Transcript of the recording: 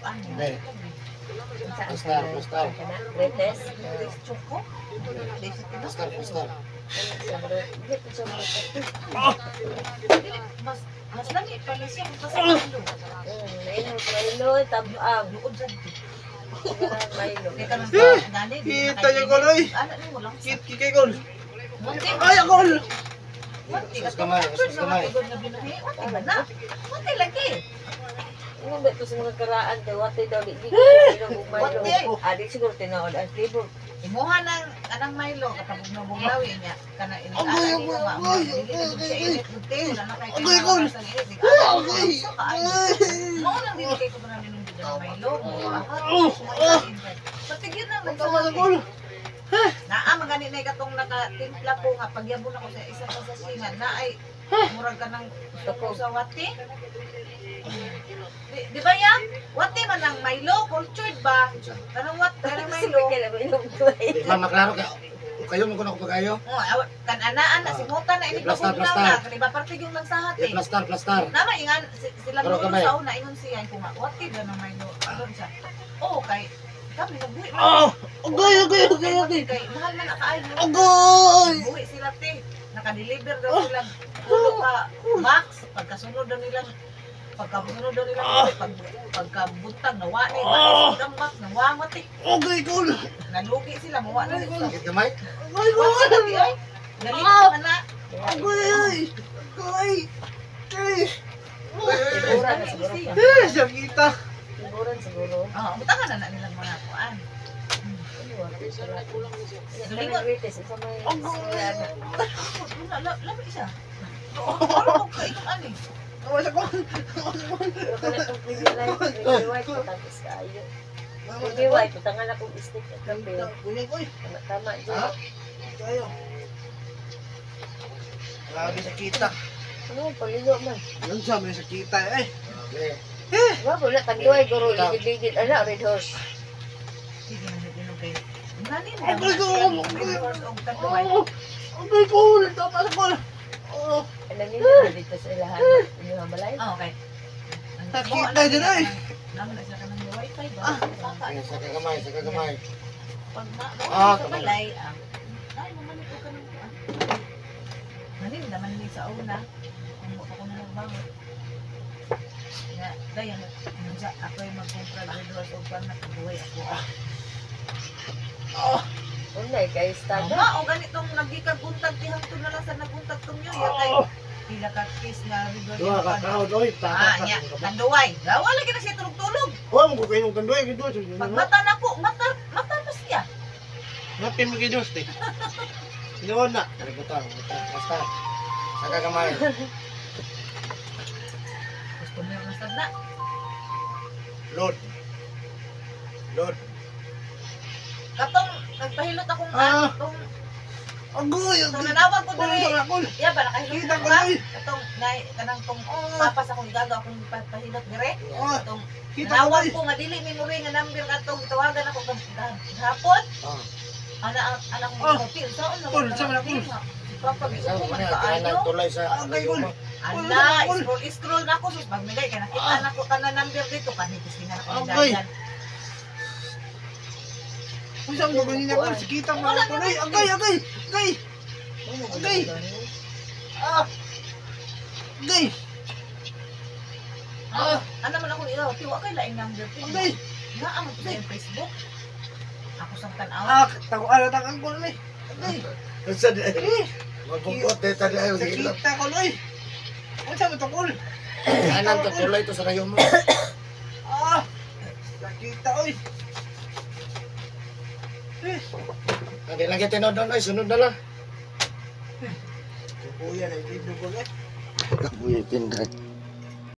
Ano? Eh. Saan Plastar, ka na? plastar. Saan ka na? Greatest? Choco. Plastar, plastar. Mas mas lami pa ni siya kung sa Milo. Milo, Milo, tabang. Luod sa dito. Milo. Kaya kanang gani. Kita niyo ko, Loy. Ano ni mo lang. Kit kikay gol. Munti. Ay, akol. Munti. Sus kamay, sus kamay. Munti ba na? Munti lagi. Ano ba ito sa mga karaan? Kay wate daw, di di ko inom og Milo. Wate. Ah, di siguro tinuod ang flavor. Imuha ng anang Milo kapag nabunglawi niya kana ini Agoy, ana nimo agoy, nga agoy, dili na gud siya agoy, init gud wala na kay Agoy, gol. Agoy. Mao lang dili kay ko na ninom gud ang Milo. Oh, ah. Patigyan na Tama sa gol. Naa magani na katong nakatimpla ko nga pagyabon ako sa isa pa sa singa na ay murag ka ng suko sa wati. Di ba ya? Wati man ang Milo, cultured ba? Kanang wat, kanang Milo. Kaya na inom ko. Di ma maklaro kay kayo mo kuno ko pagayo. Oh, kan anaan na simutan na ini Plastar, pagugnaw plastar. na kani ba parte yung nagsahat Eh, eh. plastar, plastar. Nama ingan sila Pero nulo kamay. sa una ingon siya ko nga wati ba ng Milo. Doon siya. Oh, kay kami nagbuhi man. Ah, agoy, agoy, agoy, agoy. Kay mahal man na kaayo. Agoy. Buhi sila te. Nakadeliver daw sila pulo ka box pagkasunod daw nila buhi, pagkabuntag nawa ni ah. Ang box nawangot eh. Agoy, gol. Nalugi sila mawa na nila. Sakit kamay? Agoy, gol. Wati ay. Galing man na. Agoy, ay. Agoy. Ay. Tiburan na siguro. Eh, sakita. Tiburan siguro. Oh, butangan na na nilang mga kuan. Kanang greatest, isa may Agoy. Wala, lami siya. Pero kung kay itong ani. Tama sa gol. Tama sa gol. Pero kana tong creamy light, creamy white, patangis kaayo. Creamy white, patangan akong stick at kape. Kuya, koy. Tama, tama, Ha? dyan. Kayo. Grabe sa kita. Ano, paligo man. Yun siya, may sakita eh. Okay. Wa, wala, tanduay, guro, ligid-ligid. Ala, red horse. Sige na hinog kay. Nani na. Agoy, gol. Red horse og tanduay. Oh, agoy, gol. Tama sa gol. Oh, Alam niyo na dito sa ilahan. Inyo balay. Oh, okay. Nakita dyan, ay. Naman na siya kanang wifi ba? Saka. Ay, sakit kamay, sakit kamay. Pag na, Ah, sa kamay. balay, ah. Ay, mamanit ko kanang kuan. Nanin naman ni sa una. Kung mo ko na nagbangon. Ya, dayon unsa ako ay magkumpra red horse og kuan nakabuhi ako. Oh, Unay, kay stada. Nga, o ganitong nagikaguntag tihangto na lang sa naguntag tong New Year kay pila ka case na red horse. Duha ka kaon oy, Ah, tama nya, ka. tanduay. Wala lagi na siya tulog-tulog. Oh, mo kayo ng tanduay, kay Diyos. Pag mata na ko, mata, mata pa siya. Napin mo kay Diyos, te. Sinuon na. Dali butang, butang, plastar. Sakit kamay. Customer na sad na. Lord. Lord. Katong nagpahilot akong Ah. atong Agoy, itong agoy. nanawag ko Gol, diri. tama, gol. Ya ba nakahilot Kita ko ko, ba? oy. Katong nay kanang tong Ah. papas akong igaga akong pahilot dire. Ah, Katong kita ko, nanawag oy. ko nga dili memory nga number katong gitawagan ako hapon. Ah. Ana ana akong Ah. kopi unsaon na Gol, unsa man ako? Si Papa Isa gisuko mo man na kay kaayo. tulay sa Agay, gol. Ala, scroll scroll na ako sus magmigay kay nakita na ko tanan number dito kani gising na ako Agay. dagan. Unsa mo ganyan ako? Sikita mo ako, oy. Agay, agay. Agay. Agay. Ah. Agay. Ah, ana man ako ikaw, tiwa kay laing number. Agay. Nga ang sa Facebook. Ako sang tan-aw. Ah, taguan na tang angkol ni. Agay. Unsa di? Eh, Magbubuot dito di ay sige. sakita ko, oy. Unsa mo to, gol? Anan to tulay to sa rayo mo. Ah. Sakita, oy. Eh, Hindi lang kita tinuod oy, sunod na lang. kuya na itindog ko, eh. Kabuya tinday.